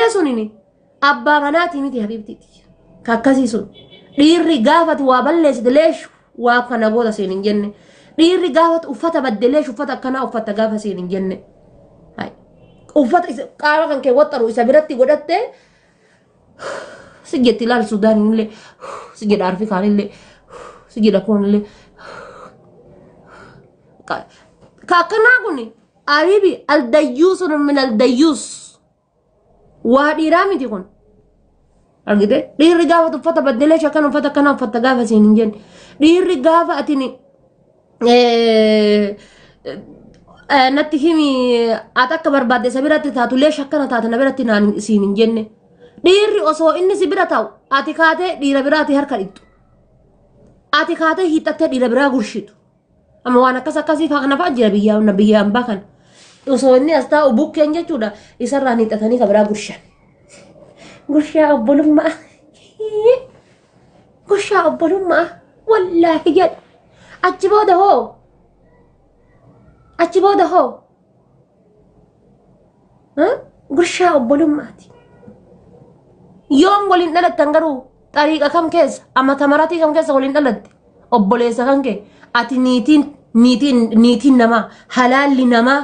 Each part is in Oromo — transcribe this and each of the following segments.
Malee sunini abbaa manaatii miti habiibtiiti. Ka akkasii sun. Dhiirri gaafati waa balleessite leeshu waa kana goota siin hin jenne. Dhiirri gaafati uffata badde leeshu uffata akkanaa uffatta gaafa siin hin jenne. Uffata qaama kan kee waxxaru isa biratti godhattee si jetti ilaal Suudaaniin illee si jedha Afrikaan illee si jedha koon illee. Ka akkanaa kun abibi aldayyuusun min aldayyuus. Waa dhiiraa miti kun. Argite? Dhiirri gaafa uffata baddelee shakkan uffata akkanaa uffatta gaafa siin hin jenne. Dhiirri gaafa ati natti himi ati akka barbaadde isa biratti taatu lee shakkana taate na biratti naan siin hin jenne. Dhiirri osoo inni si bira taa'u ati kaatee dhiira biraati harka dhixxu. Ati kaatee hiixattee dhiira biraa gurshitu. Amma waan akkas akkasii fa'aa kana fa'aa jira biyya biyya ambaa kana. Osoo inni as taa'u bukkeen jechuudha isarraan hiixatanii ka biraa gurshan. Gurshaa obbolummaa. Gurshaa obbolummaa. Wallaahi jedha. Achi booda hoo? Achi booda hoo? Gurshaa obbolummaati. Yoom waliin dhalattan garuu xariiqa kam keessa amata maratii kam keessa waliin dhalatte obboleessa kan kee ati niitiin niitiin niitiin namaa halaalli namaa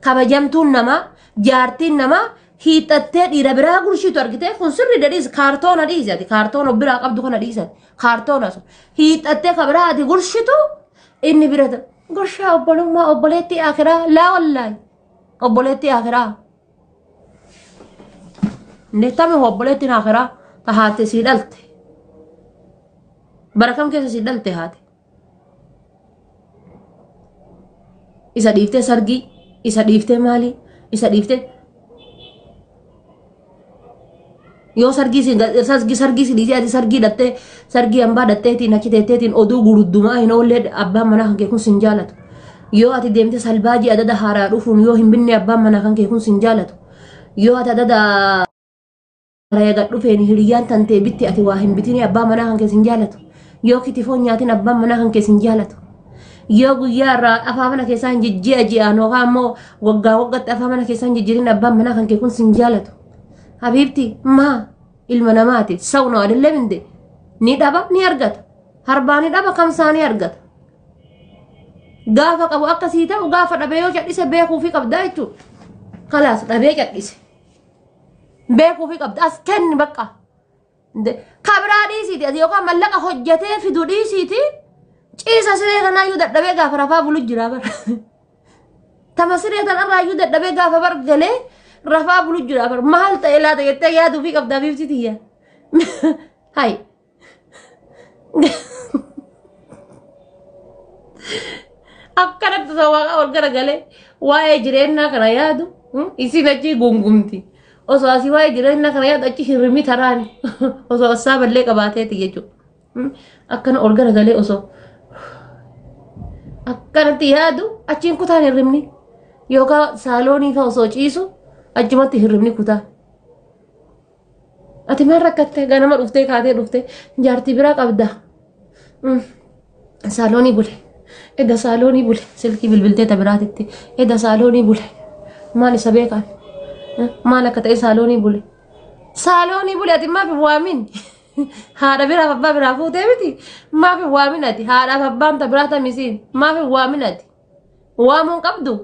kabajamtuun namaa jaartiin namaa hiixattee dhiira biraa gurshiitu argitee kun sirri dhiisi kaartoona dhiisi ati kaartoona biraa qabdu kana dhiisi kaartoona sun hiixattee ka biraa ati gurshitu inni bira gurshaa obbolummaa obboleettii akiraa laa wallaahi obboleettii akiraa. Tame obboleettiin akiraa ta haate sii dhalte. Bara kam keessa sii dhalte haate? Isa dhiiftee sargii, isa dhiiftee maalii, isa dhiiftee yoo sargii si sargii si dhiisee ati sargii dhattee sargii hambaa dhatteetiin achi teetteetiin oduu guruddumaa hin oollee abbaan manaa kan kee kun sin jaalatu. Yoo ati deemte salbaajii adada haaraa dhufuun yoo hin binne abbaan manaa kan kee kun sin jaalatu. Yoo ati adada haaraa dhufeen hiriyyaan tantee bitti ati waa hin bitini abbaan manaa kan kee sin jaalatu. Yoo kitifoon nyaatin abbaan manaa kan kee sin jaalatu. Yoo guyyaa irraa afaa mana keessaa hin jijji'a ji'aan yookaan immoo waggaa waggaatti afaa mana keessaa hin jijjiirin abbaan manaa kan kee kun sin jaalatu. Habiibti maa ilma namaati sawna adillee minde ni dhaba ni argata. Harbaa ni dhaba kamsaa ni argata. Gaafa qabu akkasii ta'u gaafa dhabee yoo cadhise beekuufi qabda jechuudha. Kalaas dhabee cadhise. Beekuufi qabda as kenni bakka. Kabiraa dhiisiiti ati yookaan mallaqa hojjetee fidu dhiisiiti ciisa siree kanaayyuu dadhabee gaafa rafaa bulu jira bara. Tama siree tanarraayyuu dadhabee gaafa bar galee rafaa bulu jira bara. Maal ta'e laata jettee yaaduufi qabda biifti tiyya. Hai. Akkanatti osoo waaqa ol garagalee waa'ee jireenyaa kana yaadu isin achi gungumti. Osoo asii waa'ee jireenyaa kana yaadu achi hirribni taraani osoo asaa ballee qabaateeti jechuudha. Akkana ol garagalee osoo akkanatti yaadu achiin kutaan hirribni yookaan saaloonii fa'a osoo ciisu achumatti hirribni kutaa. Ati maal rakkattee ganama dhuftee kaatee dhuftee jaartii biraa qabda. Saaloonii bule. Edda saaloonii bule. Silkii bilbiltee ta biraatitti. Edda saaloonii bule. Maal isa beekan? Maal akka ta'e saaloonii bule. Saaloonii bule ati maaf hin waamin? Haadha biraaf abbaa biraa fuutee miti? Maaf hin waamin ati? Haadhaaf abbaan ta biraa tamisiin? Maaf hin waamin ati? Waamuun qabdu?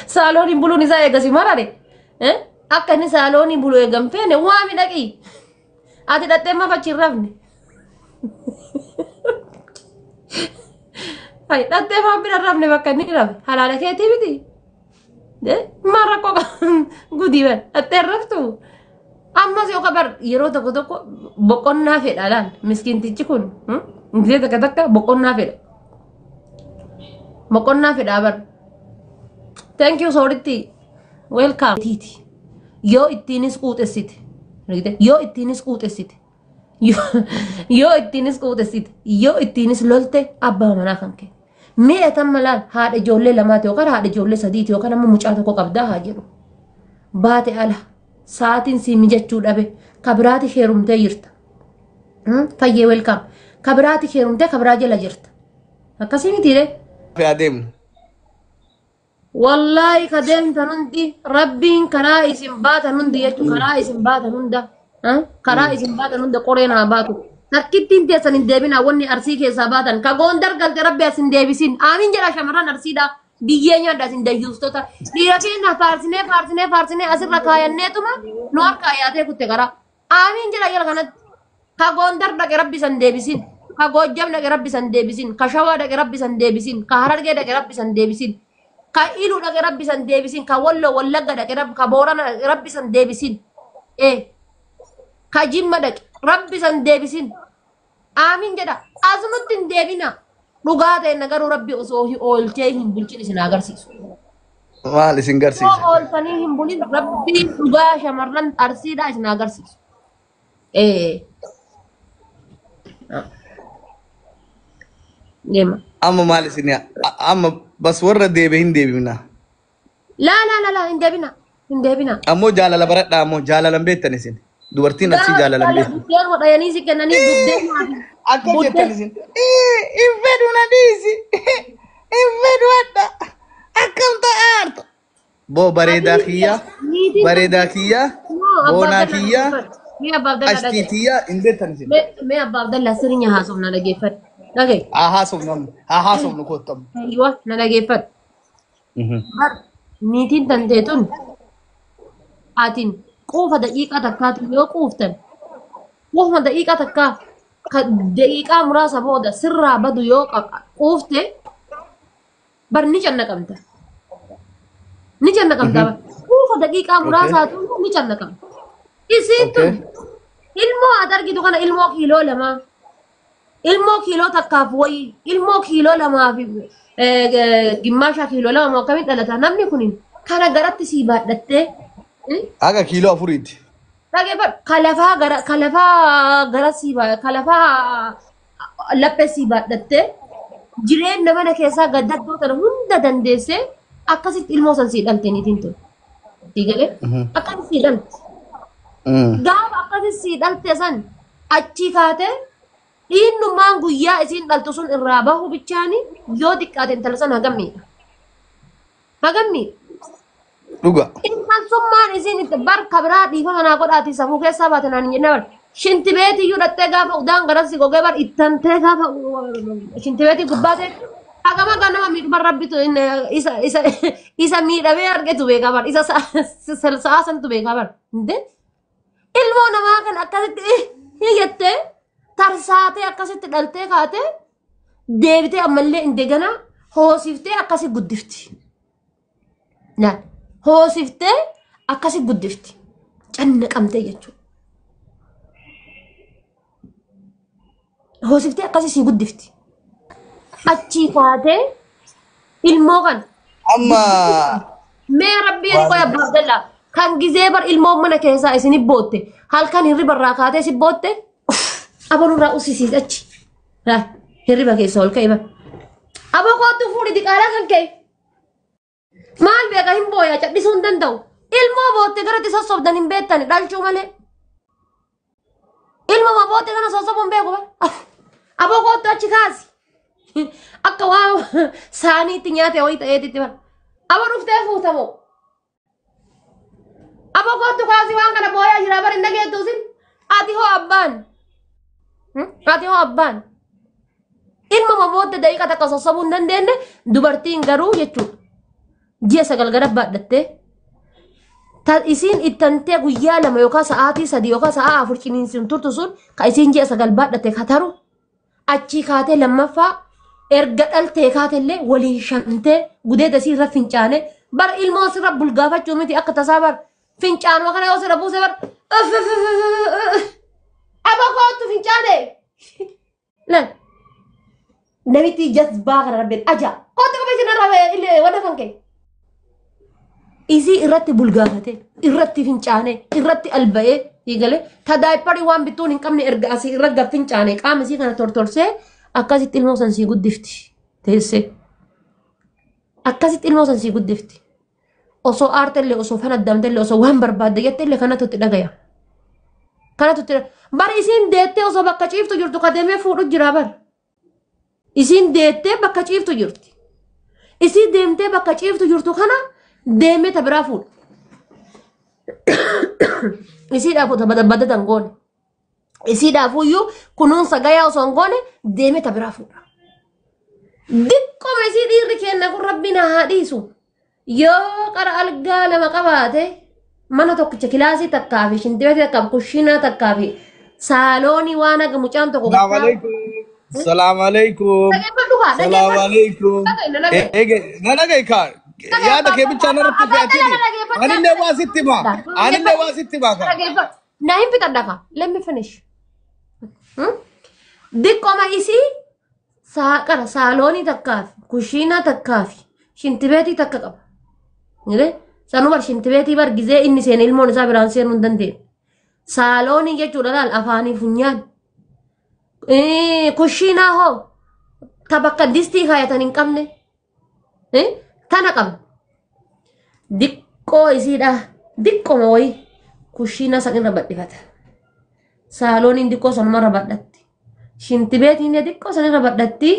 Saalooniin buluun isaa eegasi marare? Akka inni saaloonii bulu eegan feene waami dhaqii. Ati dhattee maaf achi hin rafne? Hai dhattee maaf bira hin rafne bakka inni rafe? Halaala keetii miti? Maal rakkoo gudii bar dhattee hin raftu? Ammas yoo qabar yeroo tokko tokko boqonnaa fedha laal miskiintichi kun gisee takka takka boqonnaa fedha. Boqonnaa fedhaa bar. Thank you sooritti. Welcome. Tiiti. Yoo ittiinis quuxessite. Yoo ittiinis quuxessite. Yoo ittiinis quuxessite. Yoo ittiinis lolte abbaa manaa kan kee. Mi'a tamma laal haadha ijoollee lamaati yookaan haadha ijoollee sadiiti yookaan ammoo mucaa tokko qabdaa haa jedhu. Baate ala sa'aatiin sii mijachuu dhabe kabiraati heerumtee jirta. Fayyee welcome. Kabiraati heerumtee kabiraa jala jirta. Akkasii mitiire. Adeemnu. Wallaahi ka deemtan hundi rabbiin karaa isin baatan hundi jechuun karaa isin baatan hunda karaa isin baatan hunda qoreen haa baatu. Takkittiin teessan hin deebinaa wanni Arsii keessaa baatan ka Goondar galte rabbi as hin deebisin. Aamiin jedha shamarran Arsiidhaa. Biyyee nyaadha isin dayyuustota. Dhiira keenya faarsinee faarsinee faarsinee asirra kaayanneetuma nu harkaa yaatee kutte karaa. Aamiin jedha jala kanatti. Ka Goondar dhaqe rabbi san deebisin. Ka Goojjam dhaqe rabbi san deebisin. Ka Shawaa dhaqe rabbi san deebisin. Ka Harargee dhaqe rabbi san deebisin. Ka Iluu dhaqe rabbi san deebisin. Ka Walloo Wallagga dhaqe rabbi ka Boorana dhaqe rabbi san deebisin. Ee. Ka Jimma dhaqe rabbi san deebisin. Aamiin jedha. Asumatti hin deebina. Dhugaa ta'e na garuu rabbi osoo oolchee hin bulchin isin agarsiisu. Maal isin Osoo garsiise? ooltanii hin bulin rabbi dhugaa shamarran Arsiidhaa isin agarsiisu. Ee. Deema. Amma maal isin amma bas warra deebe hin deebifna. Laa laa laa laa hin deebina. Hin deebina. Ammoo jaalala baradhaa ammoo jaalala hin beektan isin. Dubartiin Arsii jaalala hin beektu. Buddeen hodhayanii si kennanii buddeen maafi. Akkam jettan Buddeen. isin? Hin fedhu na dhiisi. Hin fedhu hadha. Akkam ta'aarta. Boo bareedaa kiyya. Niitiin Bareedaa kiyya. No, abbaa Boonaa Abdallaa kiyya. dhaggeeffadhu. Mee abbaa Abdallaa Ashtii dhagaye. tiyya hin beektan isin. Mee abbaa Abdallaa sirrinya haasofna dhaggeeffadhu. Dhagaye. Haa haasofnu amma. Haa haasofnu kottu amma. Aywa na dhaggeeffadhu. Bar niitiin tantee tun atiin quufa daqiiqaa takkaatu yoo quuftan quufuma daqiiqaa takkaa ka daqiiqaa muraasa booda sirraa badu yoo quufte bar ni cannaqamta. Ni cannaqamta bar. Quufa daqiiqaa muraasaatu ni cannaqamta. Isiin tun ilmoo ati argitu kana ilmoo kiiloo lamaa ilmoo kiiloo takkaaf wayii ilmoo kiiloo lamaa fi gimmaashaa kiiloo lama moo akkamiin dhalata namni kun kana garatti sii baadhattee Haga kiiloo afuriiti. Dhaggeeffadhu kalafaa gara kalafaa gara sii kalafaa laphee sii baadhattee jireenya mana keessaa gaddaddoo tana hunda dandeessee akkasitti ilmoo san sii dhalte niitiin tun. Sii galee akkasitti sii dhalte. Gaafa akkasitti sii dhalte san achii kaatee dhiinnummaan guyyaa isiin dhaltu sun irraa bahu bichaani yoo xiqqaate intala san hagam miidha. Hagam miidha. Dhuga. Intalsummaan isiin itti bar kabiraa dhiifama naa godhaati safuu keessaa baate naan hin jenne bar. Shintibeetii iyyuu dhattee gaafa udaan garas gogee bar ittantee gaafa shintibeetii gubbaa ta'e hagam haga nama miidhu bar rabbitu isa isa isa miidhamee argetu beekaa bar isa sa'a santu beekaa bar. Indee ilmoo namaa kan akkasitti hiyyattee tarsaatee akkasitti dhaltee kaatee deebitee ammallee indegana hoosiftee akkasi guddifti. Laal hoosiftee akkasi guddifti. Cannaqamtee jechuudha. Hoosiftee akkasi sii guddifti. Achii kaatee ilmoo kana Amma mee rabbii jedhi qoy abbaa Abdallaa kan gizee bar ilmoon mana keessaa isin bootte halkan hirriba irraa kaatee si bootte abalurraa usisiis achi hirriba keessa ol ka'e bar aboo koottu fuudhi diqaalaa kan ka'e maal beeka hin booyaa cadhisuu hin danda'u ilmoo bootte garatti sossobdan hin beektani dhalchuu malee ilmoo bootte kana sossobuu hin beeku bar aboo koottu achi kaasi akka waan saaniitti nyaate wayii ta'eetitti bar aboo dhuftee fuutamoo aboo koottu kaasi waan kana booyaa jira bar hin dhageettu isin ati hoo abbaan ati hoo abbaan ilma bootte daqiiqa takka sossobuu hin dandeenye dubartiin garuu jechuudha ji'a 9 gara baadhattee ta isiin ittantee guyyaa 2 yookaan sa'aatii 3 yookaan sa'a 4 ciniinsuun turtu sun ka isiin ji'a 9 baadhatte ka taru achii kaatee lammaffaa erga dhaltee kaatellee waliin shamtee gudeeda isii irra fincaane bar ilmoo sirra bulgaafachuu miti akka tasaa bar fincaanuma kana yoo sirra buuse bar aboo koottu fincaane lan namitti jazbaa kana rabbiin aja koottu qabee isin irra illee wanta kan ka'e. Isii irratti bulgaafate irratti fincaane irratti alba'ee hiigale ta daayipparii waan bittuun hin qabne erga asii irra gad fincaane qaama isii kana tortorsee akkasitti ilmoo san sii guddifti teessee akkasitti ilmoo san sii guddifti osoo aartellee osoo fanaddamtellee osoo waan barbaadde jettellee kanatu itti dhagaya kanatu itti bar isiin deettee osoo bakka ciiftu jirtu ka deemee fuudhu jira bar isiin deettee bakka ciiftu jirti. Isii deemtee bakka ciiftu jirtu kana deemee ta biraa fuudha. Isiidhaaf ta badatan goone. Isiidhaafuyyuu kunuunsa gayaa osoo hin goone deemee ta biraa fuudha. Diqqoma isii dhiirri kenna kun rabbiin haa dhiisu. Yoo qara algaa lama qabaate mana tokkicha kilaasii takkaa fi shintibeetii takkaa fi kushiinaa takkaa fi saaloonii waan haga mucaan tokko Salaam alaikum. Salaam alaikum. Dhageeffadhu kaa Salaam dhageeffadhu. alaikum. Dhaga'i na dhaga'i. Eege na dhaga'i kaa. Yaada kee bichaa narratti Afaan fe'atini. dhala dhageeffadhu. Anillee waa sitti himaa. Anillee waa sitti himaa kaa. Dhageeffadhu. Na hin fixadha kaa. Let me finish. Diqqoma isii qara saaloonii takkaa fi kushiinaa takkaa fi shintibeetii takka qaba. Jedhee sanuu bar shintibeetii bar gizee inni seene ilmoon isaa biraan seenuu hin dandeenye. Saaloonii jechuudha laal afaanii funyaan. Kushiinaa hoo ta bakka distii kaayatan hin qabne. Tana qabna. Diqqoo isiidha. Diqqoma wayii kushiinaa san irra badhifata. Saalooniin diqqoo sanumarra badhatti. Shintibeetiin diqqoo sanirra badhatti.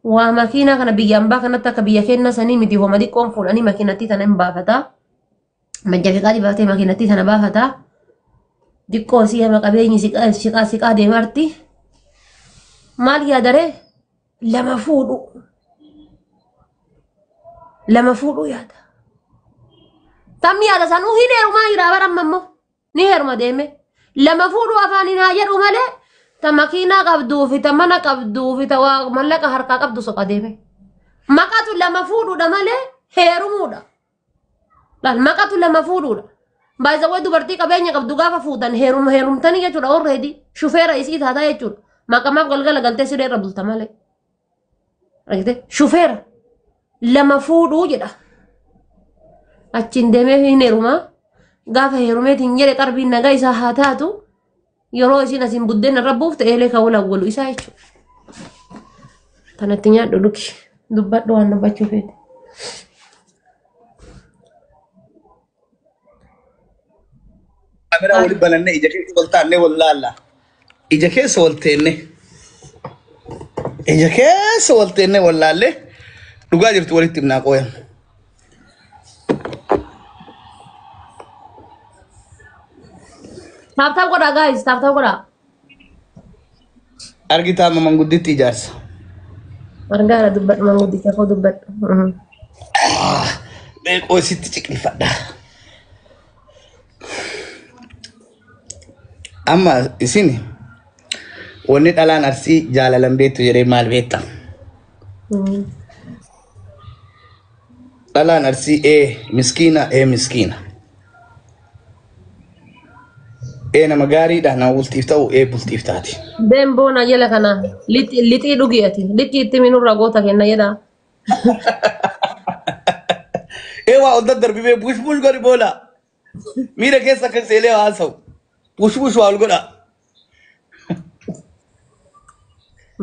Waa makiinaa kana biyya ambaa kanatti akka biyya keenya sanii miti homa diqqoon fuudhanii makiinattii tana hin baafata. Majja fiqaadii baafatee makiinattii tana baafata. Diqqoo isii hama qabeenyi siqaa siqaa siqaa deemarti. Maal yaadaree? Lama fuudhu. Lama fuudhuu yaada. Tamni yaada sanuu hin heerumaa jira bara amma immoo. Ni heeruma deeme. Lama fuudhuu afaaniin haa jedhu malee ta makiinaa qabduu fi ta mana qabduu fi ta waa mallaqa harkaa qabdu soqa deeme. Maqatu lama fuudhuudha malee heerumuudha. Laal maqatu lama fuudhuudha. Baay'isawwan dubartii qabeenya qabdu gaafa fuutan heeruma heerumtanii jechuudha already shufeera isii taataa jechuudha. Maqamaaf galgala galtee siree irra bulta malee. Argite shufeera lama fuudhuu jedha. Achiin deemee hin heerumaa. Gaafa heerumeetiin jedhe qarbiin nagaa isaa haa taatu yeroo isiin asiin buddeena irra buufte eelee kan wal awwalu isaa jechuudha. Kanatti nyaadhu dhugi dubbadhu waan dubbachuu feete. Kaameraa wali banannee ija keessa wal taannee wal laalla. Ija keessa wal teenne. Ija keessa wal teenne wal laallee dhugaa jirtu walitti himnaa qooyan. Tap tap godhaa guys tap tap godhaa. Argitaa amma mangudditti ijaarsa. Argaara dubbadhu manguddicha koo dubbadhu. Beekoo sitti ciqilfadha. Amma isin wanni dhalaan arsii jaalalan beektu jedhee maal beekta? Dhalaan arsii ee miskiina ee miskiina. Ee nama gaariidha nama bultiif ta'u ee bultiif taati. Deem boona jala kana lixii dhugi ati lixii itti minurra goota kenna jedha. Ee waa ol daddarbimee bush bush godhi boola. Miira keessa akka seelee haasa'u. Bush bush waa ol godha.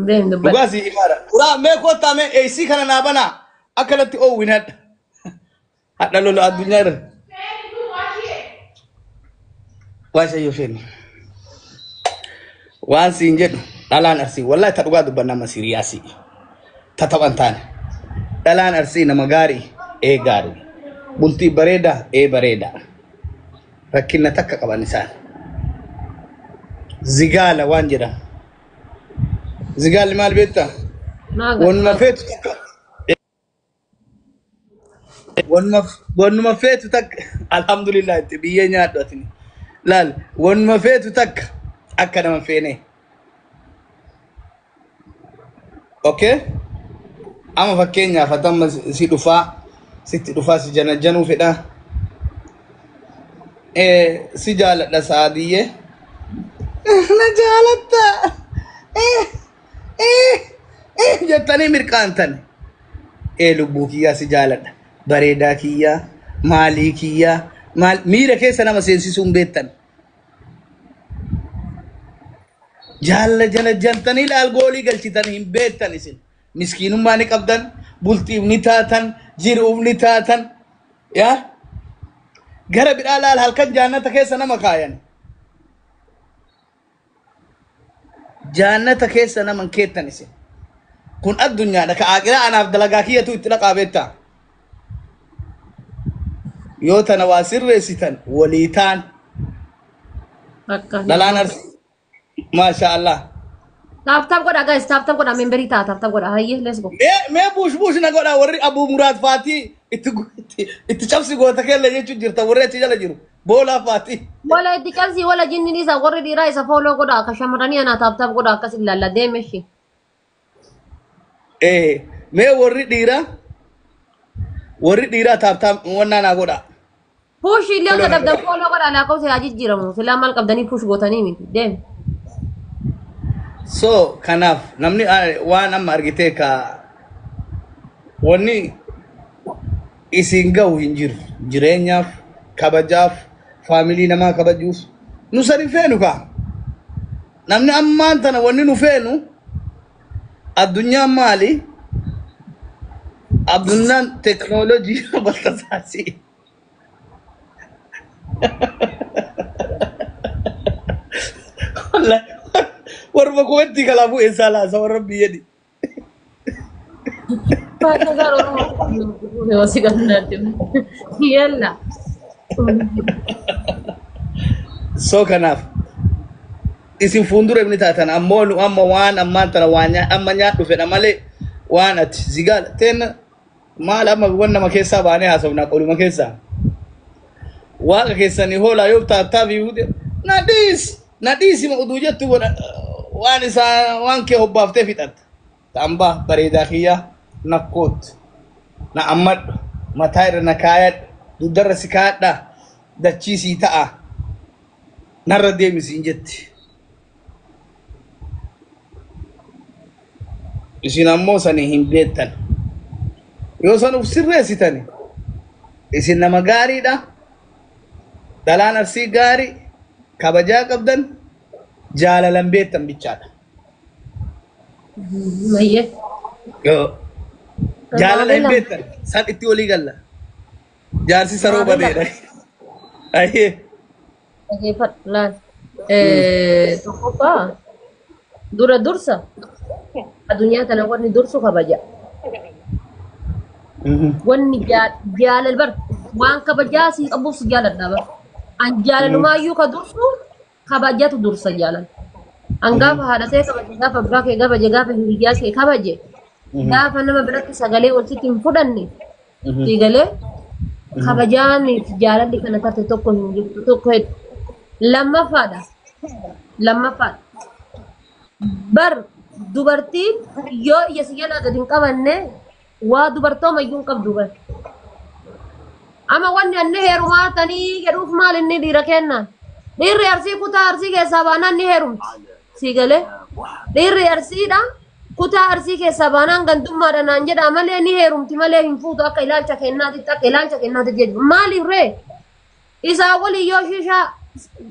Deem dubbadhu. Dhugaa sii himaadha. Uraa mee kottaa mee eessii kana naa banaa akkanatti oowwin hadha. Hadha lola addunyaa irra. Waa shayyoo feene. Waan siin jedhu dhalaan arsii wallahi ta dhugaa dubbanna amma siriyaasii. Ta taphan taane. Dhalaan arsii nama gaarii ee gaarii. Bultii bareedaa ee bareedaa. Rakkina takka qaban isaan. Zigaala waan jedhamu. Zigaalli maal beektaa? Naa Wanuma feetu takka. Wanuma feetu takka. Alhamdulillah itti biyyee nyaadhu atini. Laal wanuma feetu takka akka nama feene. Okay? Amma fakkeenyaaf ati amma si dhufaa sitti dhufaa si janajjanuu fedhaa. Si jaaladha saadiyyee. Na jaalatta. Jettanii mirqaantan. Ee lubbuu kiyyaa si jaaladha. Bareedaa kiyyaa maalii kiyyaa maal miira keessa nama seensisuu hin beektan. Jaalla jala jantanii laal goolii galchitan hin beektan isin. Miskiinummaa ni qabdan, bultiif ni taatan, jiruuf ni taatan. Yaa gara biraa laal halkan jaannata keessa nama kaayan. Jaannata keessa nama hin keettan isin. Kun addunyaadha ka aaqiraa anaaf dalagaa kiyyatu itti dhaqaa beektaa. Yoo tana waa sirreessitan walii taan Akka. Dhalaan Arsii maasha Allah. Tap tap godha guys, tap tap godha, memberii ta'a, tap tap godha. Hayyee, let's go. Mee buush buush na godha warri Abuu Muraad faatii itti itti cabsi goota keella jechuun jirta warri achi jala jiru. Boolaa faatii. Wala itti cabsi, wala jinniin isa warri dhiiraa isa follow godha, akka shamarranii anaa tap tap godha, akkas ilaalla deeme ishee. Mee warri dhiiraa tap tap wannaa naa godha. Push illee Follow osoo na dhabdan godha. Follow godha, lakkoofsa haa jijjiiramu. Silaa maal qabdanii push gootanii miti. Deeme. So kanaaf namni waan amma argitee ka wanni isin gahu hin jiru. Jireenyaaf, kabajaaf, faamilii namaa kabajuuf. Nu san hin feenu kaa. Namni ammaan tana wanni nu feenu addunyaan maali? Addunyaan teknoolojii baltasaasi. Warra kuwatti kalaafuu eessaa laasa warra biyyadi. Baay'ee Oromoo si gannaatti. Yalla. So kanaaf isin fuuldura inni taatan ammoo nu amma waan ammaan tana waan amma nyaadhu fedha malee waan ati zigaala teen maal amma wan nama keessaa baanee haasofnaa qoluma keessaa. Waaqa keessanii hoolaa yoo taattaa fi fuute na dhiisi na dhiisi ma uduu jettu godha waan isaa waan kee hobbaaftee fixatta. Ta'ambaa bareedaa kiyyaa na koot na ammadhu mataa irra na kaayadhu dugdarra si kaadhaa dachii sii ta'a narra deemi siin jetti. Isin ammoo sanii hin beektan. Yoo san uf sirreessitani isin nama gaariidha. Dhalaan Arsii gaarii kabajaa qabdan jaalalan beektan bichaadha. Mayyee. Yoo jaalala hin beektan san itti walii galla. Jaarsi saroo badeedha. Ayyee. Dhageeffadhu laal. Tokkoffaa dura dursa addunyaa tana wanni dursu kabaja. Wanni jaalal bar waan kabajaa si qabuuf si jaaladha bar. An jaalalumayyuu ka dursu kabajatu dursa jaalal. An gaafa haadha ta'e kabaje, gaafa abbaa kee kabaje, gaafa hiriyyaa kee kabaje, gaafa nama biratti sagalee ol sitti hin fudhanne, siigalee kabajaan jaalalli kana tarte tokko hin jirtu tokko heddu. Lammaffaadha. Lammaffaadha. Bar dubartiin yoo ija si jalaa gadi hin qabanne waa dubartoomayyuu hin qabdu bar. Amma wanni anni heerumaa tanii jedhuuf maal inni dhiira kenna? Dhiirri Arsii kutaa Arsii keessaa baanaan ni heerumti. Sii galee? Dhiirri Arsiidha. Kutaa Arsii keessaa baanaan gandummaadha naan jedha malee ni heerumti malee hin fuutu akka ilaalcha kennaatitti, akka ilaalcha kennaatitti jechuudha. Maaliif ree? Isaa walii yoo shishaa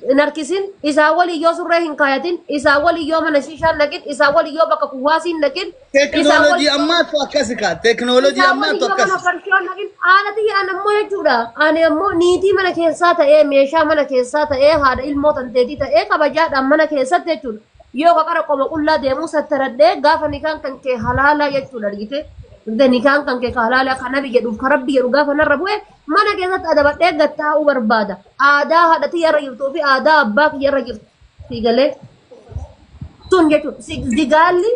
hin harkisin, isaa walii yoo surree hin kaayatin, isaa walii yoo mana shishaa hin naqin, isaa walii yoo bakka kuwaasii hin naqin, isaa Teknoolojii walii ammaatu akkasi kaa. Teknoolojii isaa ammaatu walii yoo mana akkasi. farshoo hin naqin, haala tiyya an ammoo jechuudha. Ani ammoo niitii mana keessaa ta'ee, meeshaa mana keessaa ta'ee, haadha ilmoo tanteetii ta'ee, kabajaadhaan mana keessatti jechuudha. Yoo qaqara qoma qullaa deemuu sattaradhee gaafa nikaan kan kee halaalaa jechuudha argite. Nikaan kan kee halaalaa kan nabi jedhuuf kan rabbi jedhu gaafa narra bu'e mana keessatti adabadhee gattaa'uu barbaada. Aadaa haadha tiyya irra jirtuu fi aadaa abbaa kiyya irra jirtu. Siigalee sun jechuudha. Zigaalli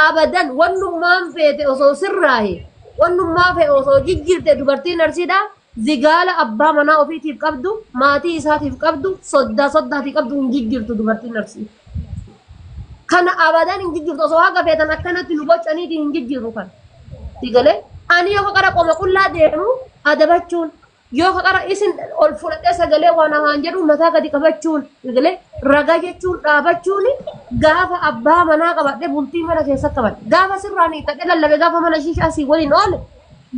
abadan wannummaan feete osoo sirraahe, wannummaa fe'e osoo jijjiirte, dubartiin Arsiidha zigaala abbaa manaa ofiitiif qabdu, maatii isaatiif qabdu, soddaa soddaatiif qabdu hin jijjiirtu dubartiin Arsii. Kana abadan hin jijjiirtu, osoo haga feetan akkanatti nu bocaniitiin hin jijjiirru kana. Siigalee ani yoo qara qoma qullaa deemu adabachuun, yoo qara isin ol fudhadhee sagalee waan hamaan jedhu mataa gadi qabachuun, siigalee ragaa jechuun dhaabachuun, gaafa abbaa manaa qabadhee bultii mana keessa qabadhe, gaafa sirraan hiikkadhee lallabe, gaafa mana shishaa sii waliin oole,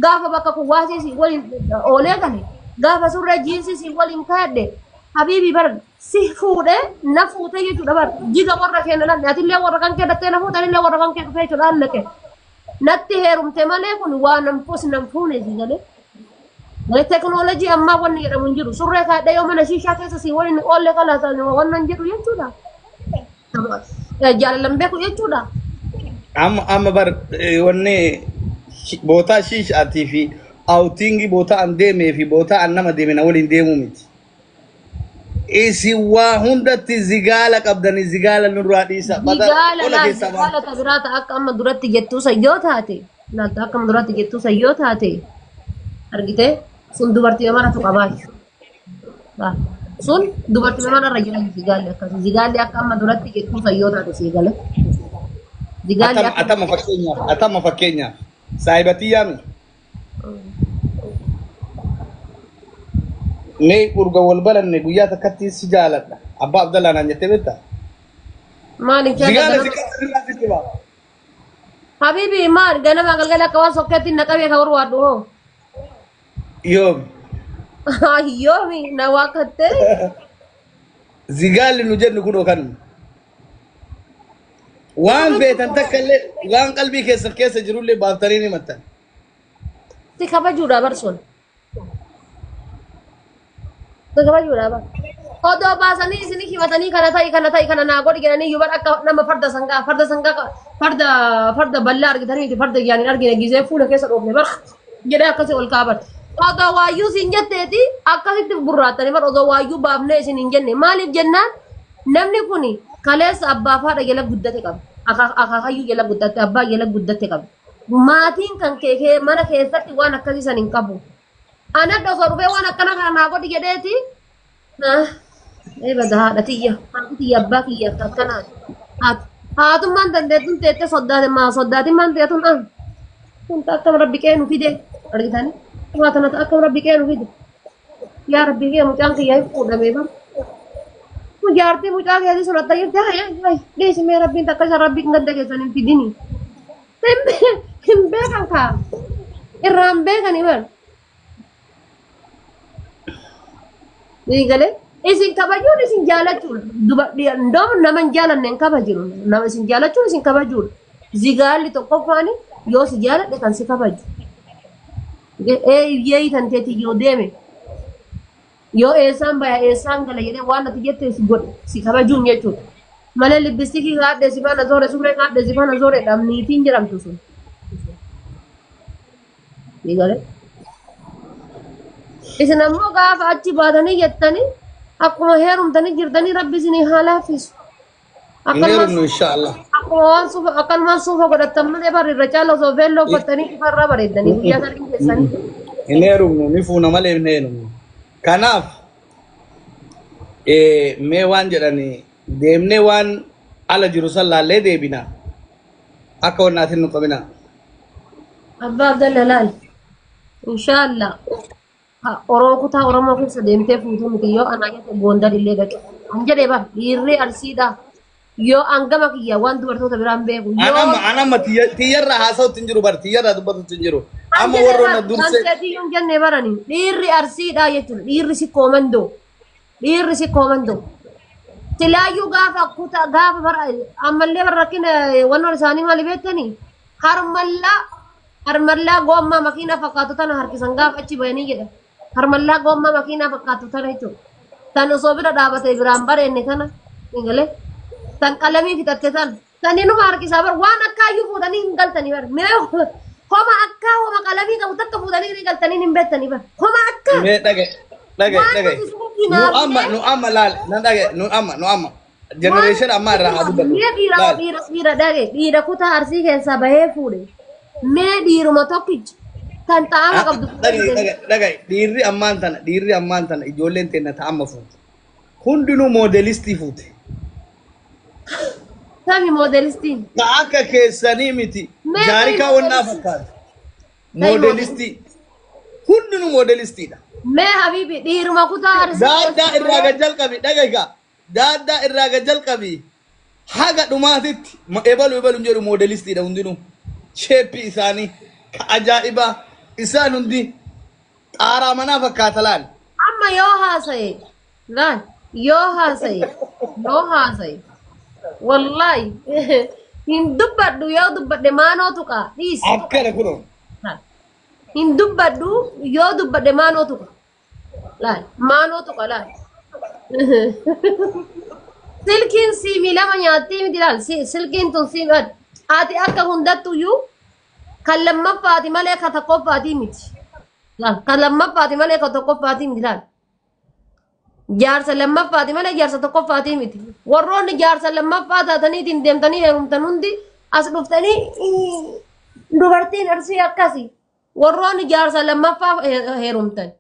gaafa bakka kuwaasii sii waliin oolee gale, gaafa surree jiinsii sii waliin kaayadhe, habiibii bar si fuudhee na fuutee jechuudha. Bar jiga warra keenya lalle, atillee warra kan kee dhattee na fuute, anillee warra kan kee dhufee jechuudha allaqe natti heerumte malee kun waa nam fuus nam fuune, si galee. Teknoolojii ammaa wanni jedhamu hin jiru. Surree kaadhee yoo mana shishaa keessa si waliin oolle kalaatan wannan jedhu jechuudha. Jaalalan beeku jechuudha. Amma amma bar wanni bootaa shiishaatii fi outingii bootaa an deemee fi bootaa an nama deeme na waliin deemuu miti. Isin waa hundatti zigaala qabdanii zigaala nurraa dhiisa. Bada Zigaala ola laal keessaa zigaala ba'a. ta biraa ta akka amma duratti jettuu san yoo taate laal ta akka amma duratti jettuu san yoo taate argite sun dubartii maratu qabaayyu. Laal sun dubartii mararra jira zigaalli akkasii zigaalli akka amma duratti jettuu san yoo taate sii gale. Zigaalli Atama akka atama fakkeenyaaf atama fakkeenyaaf saahibatii yaami. Mee urga wal baranne guyyaa takkatti si jaaladha. Abbaa Abdallaa naan jettee beektaa? Maal hin jaalladha Zigaala nama zigaala nurraa sitti ba'a. Habibi maal ganama galgala akka waan sokkeetti na qabee ka barbaaddu hoo. Yoomi. Yoomi na waaqattee. Zigaalli nu jennu kunoo kanuma. Waan feetan takka illee waan qalbii keessan keessa jirullee baaftanii ni himattan. Si kabajuudha bar sun. Si kabajuudha bar. Odoo baasanii isinii himatanii kana ta'i kana ta'i kana naa godhi jedhanii iyyuu bar akka nama farda sangaa farda sangaa farda farda bal'aa argitanii miti farda yaaniin argine gizee fuula keessa dhoofne bar jedhee akkasii ol kaaban. Odoo waayyuu siin jetteeti akkasitti burraattanii bar odoo waayyuu baafnee isin hin jenne maaliif jennaan namni kun kaleessa abbaa fi haadha jala guddate qaba. Akaakayyuu jala guddate abbaa jala guddate qaba. Maatiin kan kee mana keessatti waan akkasii san hin qabu. Ana osoo dhufee waan akkana kana naa godhi jedheeti. Ee bada haadha tiyya haati tiyya abbaa kiyya akka akkanaati. Haati haatummaan dandeettuun teettee soddaate maa soddaatimmaan teetun an kun akkam rabbi qee nu fide argitanii waa tana akkam rabbi qee nu fide yaa rabbi kee mucaan kiyya hin fuudhamee bar. Jaartii mucaa keetii sun atta jirti hay hay dhiisi mee rabbiin takka isa rabbiin ganda keessan hin fidini. Hin beekan kaa irraa hin beekani bar. Ni galee isin kabajuun isin jaalachuun ndoom nama hin jaalanne hin kabajiru nama isin jaalachuun isin kabajuudha. Zigaalli tokkoffaani yoo si jaaladhe kan si kabaju. Ee tan teeti yoo deeme yoo eessaan baya eessaan gala jedhee waan ati jette si godhe si kabajuun jechuudha. Malee libbistikii kaadhe si faana zoore surree kaadhe si faana zoore dhabniitiin jedhamtu sun. Ni galee. Isin ammoo gaafa achi baatanii jettanii akkuma heerumtanii jirtanii rabbi isinii haa laaffisu. Hin heerumnu inshaallah. Akkuma waan suufa akkanumaan suufa godhattan malee barri irra caala osoo feelloo uffattanii ifarraa bareeddanii guyyaa sargii keessanii. Hin heerumnu ni fuuna malee hin heerumnu. Kanaaf mee waan jedhani deemnee waan ala jiru san laallee deebina. Akka wannaatiin nu qabina. Abbaa Abdalla laal. Inshaallah. Oromoo kutaa Oromoo keessa deemtee fuutuu miti yoo anaa jette Gondar illee dhaqe. An jedhee bar dhiirri Arsiidha. Yoo an gama kiyya waan dubartoota biraan beeku. Yoo An amma an amma tiyyarraa haasa'utti hin jiru bar tiyyarraa dubbatutti hin jiru. an Amma jedhee warroon bar na dursee kan seetiyyuu hin jenne barani dhiirri Arsiidha jechuudha. Dhiirri si koomandoo. Dhiirri si koomandoo. Silaayyuu gaafa kutaa gaafa bara ammallee bara rakkina wannoon isaanii maali beektanii harmallaa harmallaa goommaa makiinaa fakkaatu tana harkisan gaafa achi bayanii jedha. Harmallaa goommaa makiinaa fakkaatu tana jechuudha. Tan osoo bira dhaabatee biraan bareenne tana hin galee. Tan qalamii fixatte tana. Tan inuma harkisaa bar waan akkaayyuu fuudhanii hin galtanii bar. Mee homa akkaa homa qalamii qabu takka fuudhanii hin galtanii hin beektanii bar. Homa akkaa. Mee dhagaye dhagaye Waan dhagaye. nuti suuqii Nu amma naafnee nu amma laal na dhagaye nu amma nu amma generation amma irraa haa dubbannu. Mee dhiira Laal. dhiira dhiira dhage dhiira kutaa arsii keessaa bahee fuudhe. Mee dhiiruma tokkicha kan xaama qabdu fuudhee Dhagaye fide. dhagaye dhagaye dhiirri ammaan tana dhiirri ammaan tana ijoolleen teenna ta amma fuute. Hundinuu moodelistii fuute. Sami moodelistiin. Ta akka keessanii miti Mee ta'i jaarikaa wannaa moodelistii. fakkaata. Ta'i Moodelistii hundinuu moodelistiidha. Mee habibi dhiiruma kutaa arsii Daaddaa keessaa irraa bahee gad jalqabi dhagaye gaa. Daaddaa irraa gad jalqabi haga dhumaatitti ebalu ebalu hin jedhu moodelistiidha hundinuu. Sheeppii isaanii ka ajaa'ibaa isaan hundi xaaraa manaa fakkaata laal. Amma yoo haasaye laal yoo haasaye yoo haasaye wallahi hin dubbadhu yoo dubbadhe maanoo tuqa dhiisi. Akkana kunoo. Laal. Hin dubbadhu yoo dubbadhe maanoo tuqa laal maanoo tuqa laal. Silkiin siimii lama nyaattii miti laal silkiin tun siimii Ati akka hundattuyyuu kan lammaffaati malee kan tokkoffaatii miti. Laal, kan lammaffaati malee kan tokkoffaatii miti laal. Jaarsa lammaffaati malee jaarsa tokkoffaatii miti. Warroonni jaarsa lammaffaa taataniitiin deemtanii heerumtan hundi as dhuftanii "Ii, dubartiin Arsii akkasi." Warroonni jaarsa lammaffaa heerumtan.